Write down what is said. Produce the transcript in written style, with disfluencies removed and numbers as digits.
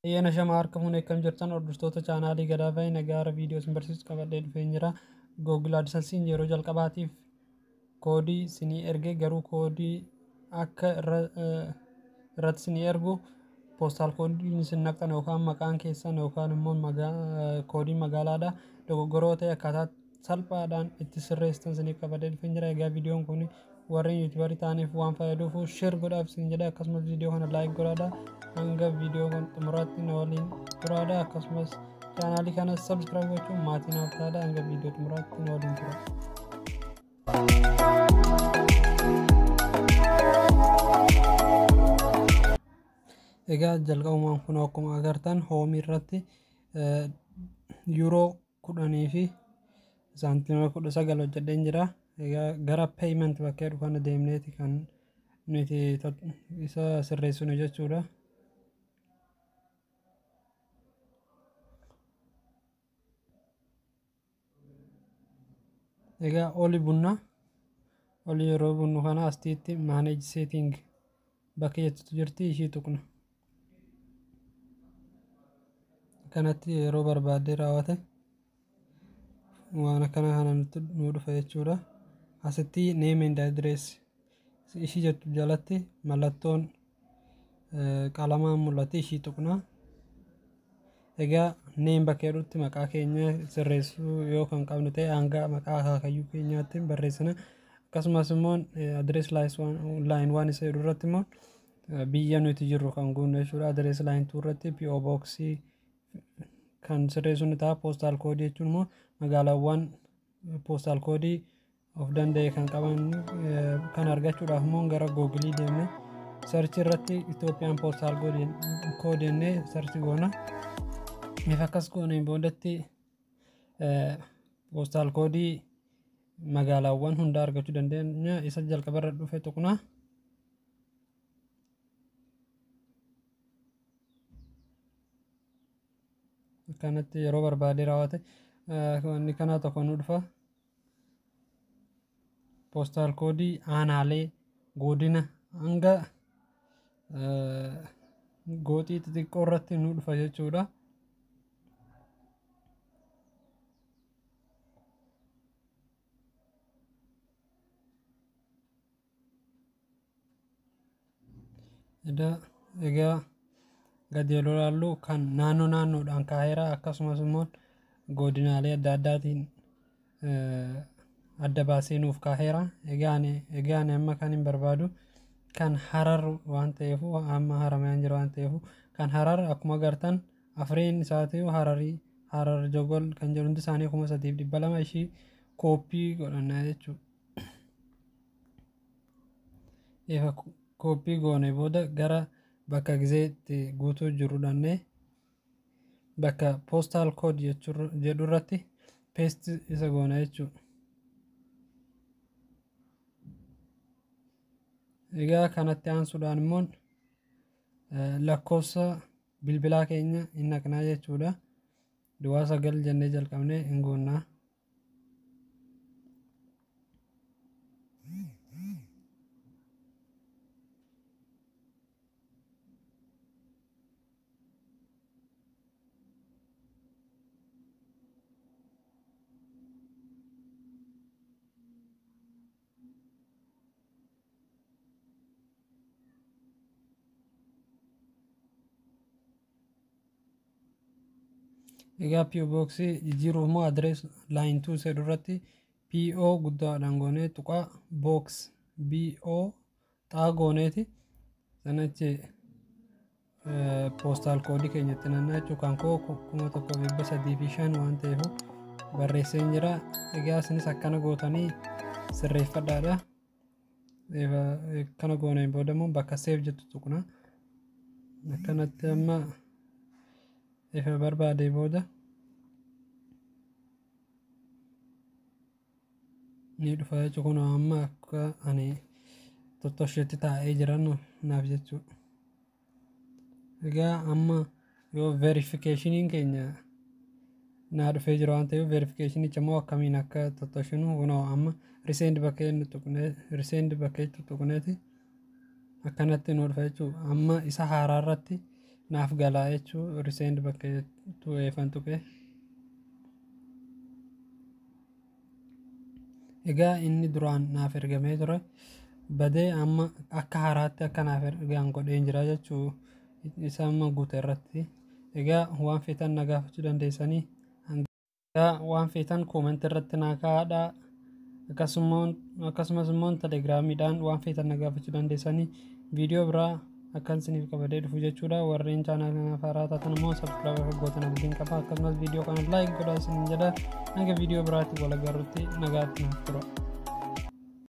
Xiyyeena shama harka fuunee akkam jirtan hordoftoota chaanaalii Gadaa Fa'i nagaara viidiyoo isin barsiisu qabadhee dhufeen jira. Google AdSense yeroo jalqabaatiif koodii isinii erge, garuu koodii akka irratti isinii ergu postal koodiin isin naqxan yookaan maqaan keessan yookaan immoo koodiin magaalaadha dogoggoroo ta'e akkaataa salphaadhaan itti sirreessitan isinii qabadhee dhufeen jira. Egaa viidiyoon kun warreen yuutuubarii ta'aniif waan fayyaduuf share godhaaf isin jedha, akkasumas viidiyoo kana like godhaadha. Hanga viidiyoo kun xumuraatti na waliin turaadha, akkasumas chaanaalii kana subscribe gochuun maatii naaf ta'aadha. Hanga viidiyoo xumuraatti na waliin tura. Egaa jalqabumaan kun akkuma agartan hoomii irratti yuuroo 10 fi saantiima 19 hojjedheen jira. Egaa gara payment bakka jedhu kana deemneeti kan nuti isa sirreessinu jechuudha. Egaa oli bunna, oli yeroo bunnu kana astiitti manage setting bakka jettutu jirti, ishii tuqna. Kanatti yeroo barbaaddee raawwate waan akkana kana nutti nu dhufa jechuudha. Asitti name and address ishii jettu jalatti mallattoon qalamaan mul'atti, ishii tuqna. Egaa name bakka jedhutti maqaa keenya sirreessuu yoo kan qabnu ta'e hanga maqaa akaakayyuu keenyaatti barreessina. Akkasumas immoo address line waan isa jedhu irratti immoo biyya nuti jirru kan guunnu jechuudha. Address line 2 irratti PO box kan sirreessu ni ta'a. Postal code jechuun immoo magaalaawwan postal code of danda'e kan qaban kan argachuudhaaf immoo gara Google deemne search irratti Itoophiyaan postal code jennee search goona. If akkas gooneen boodatti postal code magaalaawwan hunda argachuu dandeenya. Isa jalqabarra dhufe tuqna. Akkanatti yeroo barbaade raawwate wanni kanaa tokko nu dhufa. Postal koodii aanaalee godina hanga gooxii xixiqqoo irratti nu dhufa jechuudha. Egaa gadi yeroo ilaallu kan naannoo naannoodhaan kaa'eera, akkasumas immoo godinaalee adda addaatiin adda baasee nuuf kaa'eera. Egaa ani amma kan hin barbaadu kan Harar waan ta'eef, amma Haramayaan jira waan ta'eef kan Harar akkuma agartan afreen isaatii Hararii Harar Jogol kan jedhu hundi isaanii 3200 ishii kooppii godhannaa jechuudha. Ifa kooppii goone booda gara bakka gizee itti guutuu jiru dhannee bakka postal code jedhu irratti paste isa goona jechuudha. Egaa kanatti aansuudhaan immoo lakkoofsa bilbilaa keenya hin naqnaa jechuudha. Duwwaa 9 jennee jalqabnee hin guunnaa. Egaa PO Box jijjiiruuf immoo address line 2 jedhu irratti PO guddaadhaan goonee tuqaa box BO xaa gooneeti sanachi postal koodii keenyatti nannaa jechuudha. Kan koo 1305 waan ta'eef barreesseen jira. Egaa isinis akkana gootanii sirreeffadhaadha. Akkana gooneen booda immoo bakka save jettu tuqna. Akkanatti amma ifa barbaadee booda ni dhufa jechuudha. Kun amma akka ani tottosheetti taa'ee jiran naaf jechuudha. Egaa amma yoo verificationin keenya naa dhufee jira waan ta'eef verificationicha immoo akkamiin akka tottoshinu kunoo amma resend bakka inni tuqnee resend bakka itti tuqneeti akkanatti nu dhufa jechuudha. Amma isa haaraa irratti Naaf galaa jechuu resend bakka jettu eefan tuqe. Egaa inni duraan naaf ergamee ture badee amma akka haaraatti akka naaf ergaan godheen jira jechuu isa amma guute irratti. Egaa waan feetan na gaafachuu dandeessanii. Egaa waan feetan comment irratti naa kaa'adhaa. Akkasumas immoo Telegiraamiidhaan waan feetan na gaafachuu dandeessanii. Viidiyoo biraa akkan isiniif qabadee dhufu jechuudha. Warreen channel kanaaf haaraa taatan immoo subscribe akka gootan abdiin qaba. Akkasumas viidiyoo kana like godhaa isiniin jedha. Hanga viidiyoo biraatti wal agarrutti nagaatti naaf tura.